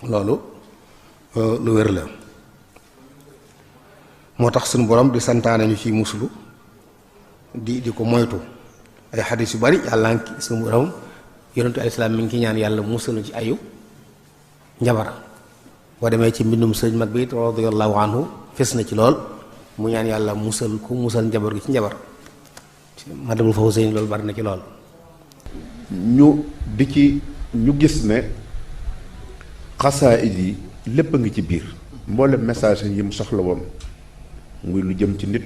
loolu lu wér la moo tax suñu borom di santaane ñu ci muslu di ko moytu ay xadis yu bari yàlla ngi suñu borom yonentu alayhi salaam mi ngi ci ñaan yàlla musal ci ayu njabar boo demee ci mbindum sëriñ mag bi radiyallahu anhu fes na ci lool mu ñaan yàlla musal ku musal njabar gi ci njabar madamul Fawzayni loolu bari na ci lool. ñu gis ne xasaayid yi lépp a ngi ci biir mboolem message yi mu soxla woon muy lu jëm ci nit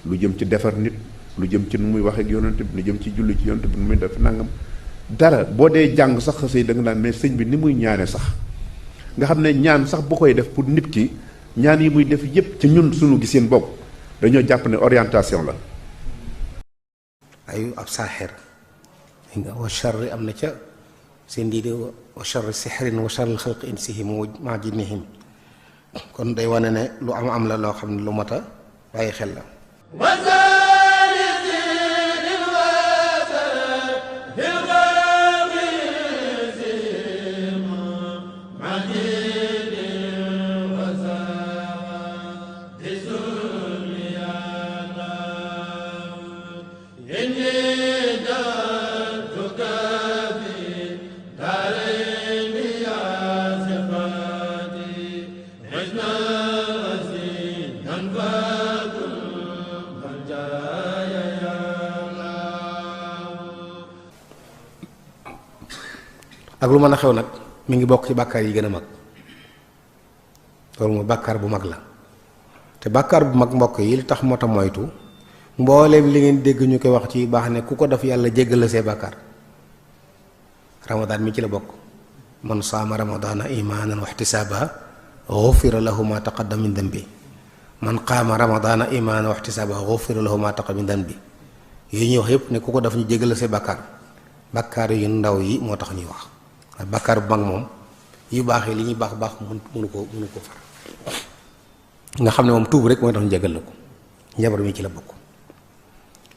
lu jëm ci defar nit lu jëm ci nu muy wax ak yonent bi lu jëm ci julli ci yonent bi nu muy def nangam dara boo dee jàng sax xasee da nga naan mais sëñ bi ni muy ñaane sax nga xam ne ñaan sax bu koy def pour nit ki ñaan yi muy def yépp ci ñun suñu giseen bopp dañoo jàpp ne orientation la. ayu ab saaxir wa charri am na ca seen diide wa charri sixrin wa charri xalqi insihim ma jinnihim kon day wane ne lu am la loo xam ne lu mat a bàyyi xel la. ak lu mën a xew nag mi ngi bokk ci bàkkaar yi gën a mag loolu mooy bàkkaar bu mag la te bàkkaar bu mag mbokk yi li tax moo tax moytu mbooleem li ngeen dégg ñu koy wax ci baax ne ku ko def yàlla jéggal la see bàkkaar ramadaan mi ci la bokk man saama ramadaana imaanan wa ihtisaaban gufira lahu ma taqaddama min dambi man qaama ramadaana imaanan wa ihtisaaban gufira lahu ma taqaddama min dambi yooyu ñuy wax yépp ne ku ko def ñu jéggal la see bàkkaar bàkkaar yu ndaw yi moo tax ñuy wax bàkkaar bu mag moom yu baax yi li ñuy baax mënu ko far nga xam ne moom tuub rek mooy tax ñu jégal la ko njabar mi ci la bokk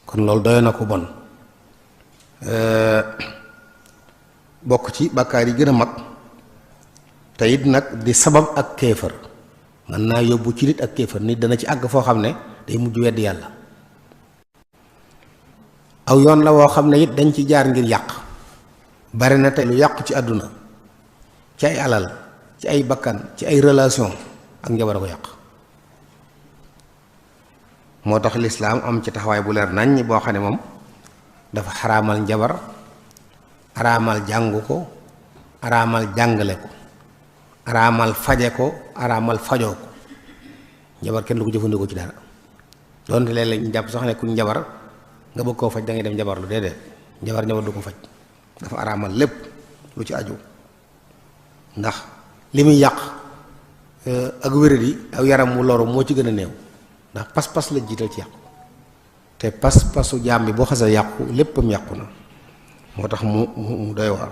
kon loolu doy na ko bon bokk ci bàkkaar yi gën a mag te it nag di sabab ak kéefër mën naa yóbbu ci nit ak kéefër nit dana ci àgg foo xam ne day mujj weddi yàlla aw yoon la woo xam ne it dañ ci jaar ngir yàq bari na tey lu yàqu ci àdduna ci ay alal ci ay bakkan ci ay relation ak njabar a ko yàq moo tax lislaam am ci taxawaay bu leer nañ boo xam ne moom dafa xaraamal njabar araamal jàngu ko araamal jàngale ko araamal faje ko araamal fajoo ko njabar kenn du ko jëfandikoo ci dara doonte léeg-léeg ñu jàpp sax ne ku njabar nga bëgg koo faj da ngay dem njabar lu déedéet njabar du ko faj dafa araamal lépp lu ci aju ndax li muy yàq ak wéradi aw yaram wu loru moo ci gën a néew ndax pas-pas la jiital ci yàqu te pas-pasu jaam bi boo xasee yàqu léppam yàqu na moo tax mu doy waar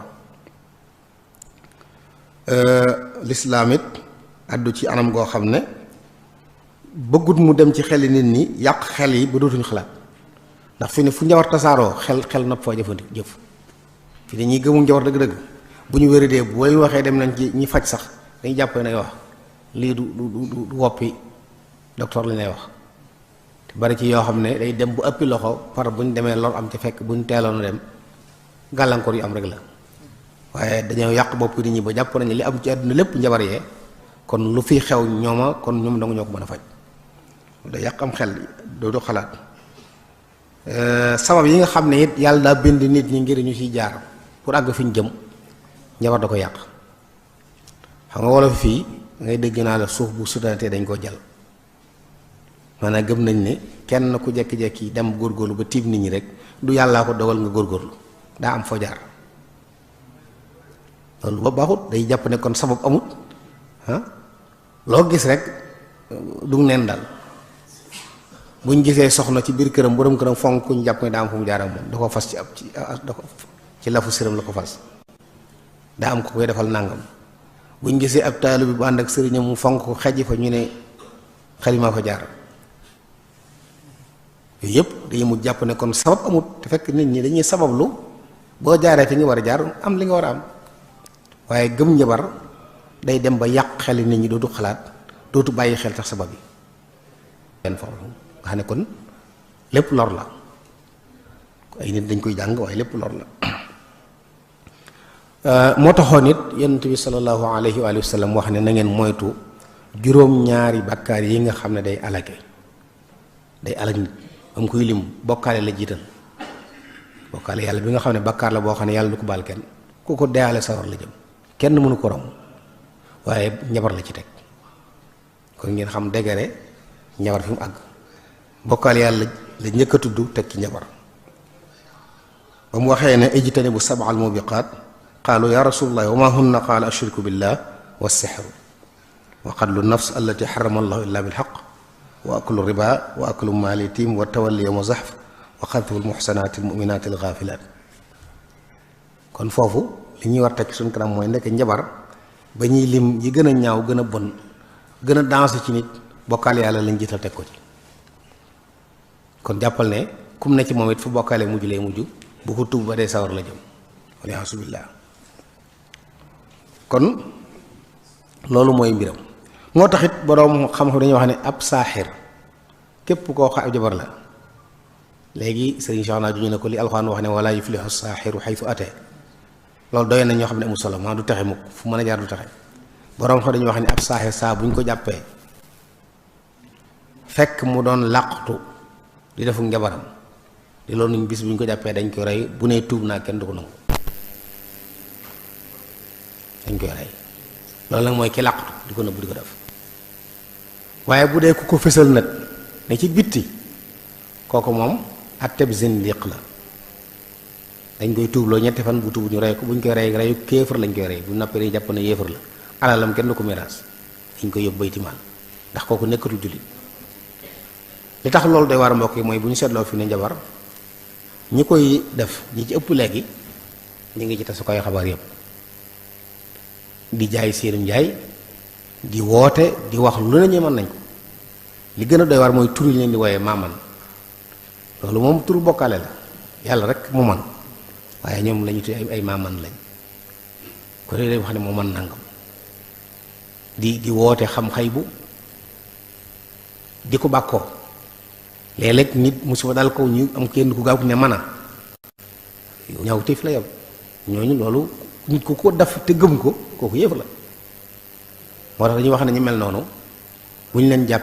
lislaam it addu ci anam goo xam ne bëggut mu dem ci xeli nit ñi yàq xel yi ba dootuñu xalaat ndax fi ne fu njawar tasaaroo xel nopp foo jëfandi jëf fi ne ñi gëmul njawar dëgg-dëgg bu ñu wéradee bu leen waxee dem nañ ci ñi faj sax dañuy jàpp ne wax lii du woppi docteur lañ lay wax te bari ci yoo xam ne day dem bu ëppi loxo par bu ñu demee lor am ci fekk bu ñu teeloon dem gàllankoor yu am rek la waaye dañoo yàq bopp nit ñi ba jàpp nañu li am ci àdduna lépp njabar yee kon lu fi xew ñooma kon ñoom danga ñoo ko mën a faj da yàq am xel doo xalaat sabab yi nga xam ne it yàlla daa bind nit ñi ngir ñu ciy jaar pour àgg fi ñu jëm njabar da ko yàq xam nga wolof fii ngay dégg naa la suuf bu sutanatee dañ koo jal maanaam gëm nañ ne kenn ku jekki-jekki dem góorgóorlu ba tiim nit ñi rek du yàllaa ko dogal nga góorgóorlu daa am foo jaar loolu ba baaxut day jàpp ne kon sabab amut loo gis rek du neen daal buñ gisee soxna ci biir këram borom këram fonk kuñ jàpp ne daa am fu mu jaar ak moom da ko fas ci lafu siram la ko fas daa am ko koy defal nàngam buñ gisee ab taalu bi bu ànd ak sëriñam mu fonk ko xejj fa ñu ne xalimaa fa jaar yooyu yëpp dañuy mu jàpp ne kon sabab amut te fekk nit ñi dañuy sabablu boo jaaree fi nga war a jaar am li nga war a am waaye gëm njabar day dem ba yàq xeli nit ñi dootu xalaat dootu bàyyi xel tax sabab yi leen foofu nga xam ne kon lépp lor la ay nit dañ koy jàng waaye lépp lor la moo taxoon it yonent bi sallallahu alayhi wa sallam wax ne na ngeen moytu juróom-ñaari bakkaar yi nga xam ne day alage nit ba mu koy lim bokkaale la jiital bokkaale yàlla bi nga xam ne bakkaar la boo xam ne yàlla du ko baal kenn ku ko deyaale sawar la jëm kenn mënu ko rom waaye njabar la ci teg kon ngeen xam dégere njabar fi mu àgg bokkaale yàlla la njëkk a tudd teg ci njabar ba mu waxee ne ijtanibu sab'al mubiqaat qaalu ya rasulallah wa ma hunna qaala ashirku billah wa sixru wa qatlu nafs allati xarama allahu illa bilxaq wa aklu riba wa aklu maali tiim wa tawalli yawma zahf wa xadfu almuxsanaati almuminaati alxaafilaat kon foofu li ñuy war teg suñ kanam mooy nekk njabar ba ñuy lim yi gën a ñaaw gën a bon gën a dansé ci nit bokkaale yàlla lañ jiital teg ko ci kon jàppal ne kum ne ci moom it fu bokkaale mujj lay mujj bu ko tuub ba dee sawar la jëm waliyaasu billaah kon loolu mooy mbiram moo tax it boroom xam-xam dañuy wax ne ab saaxir képp koo xam ab jabar la léegi sëriñ Cheikh naa juñu ne ko li alxuraan wax ne wala yuflihu saaxiru xaytu atee loolu doy na ñoo xam ne amul solo maa du texe mukk fu mën a jaar du texe boroom xam dañuy wax ne ab saaxir saa bu ñu ko jàppee fekk mu doon làqtu di defu njabaram di loolu nuñ bis bu ñu ko jàppee dañ koy rey bu nee tuub naa kenn du ko nangu dañ koy rey loolu nag mooy ki làqtu di ko nëbb di ko def waaye bu dee ku ko fësal nag ne ci bitti kooku moom atteb zindiq la dañ koy tuubloo ñetti fan bu tuub ñu rey ko bu ñu koy rey reyu kéefër lañ koy rey bu nappee dañu jàpp ne yéefër la alalam kenn du ko miraas dañ koy yóbbu bayti maal ndax kooku nekkatul jullit li tax loolu day war a mbokk yi mooy bu ñu seetloo fi ne njabar ñi koy def ñi ci ëpp léegi ñu ngi ci tasukaay xabaar yëpp di jaay seenum njaay di woote di wax lu ne ñu mën nañ ko li gën a doy war mooy tur yi leen di wooyee maaman loolu moom turu bokkaale la yàlla rek mu man waaye ñoom lañu tudd ay maaman lañ ko léeg wax ne moo man nangam di woote xam xaybu di ko bàkkoo léeg-léeg nit musiba dal ko ñu am kenn ku gaaw ku ne mën a ñaaw tiif la yow ñooñu loolu nit ku ko def te gëm ko kooku yëf la moo tax dañuy wax ne ñu mel noonu bu ñu leen jàpp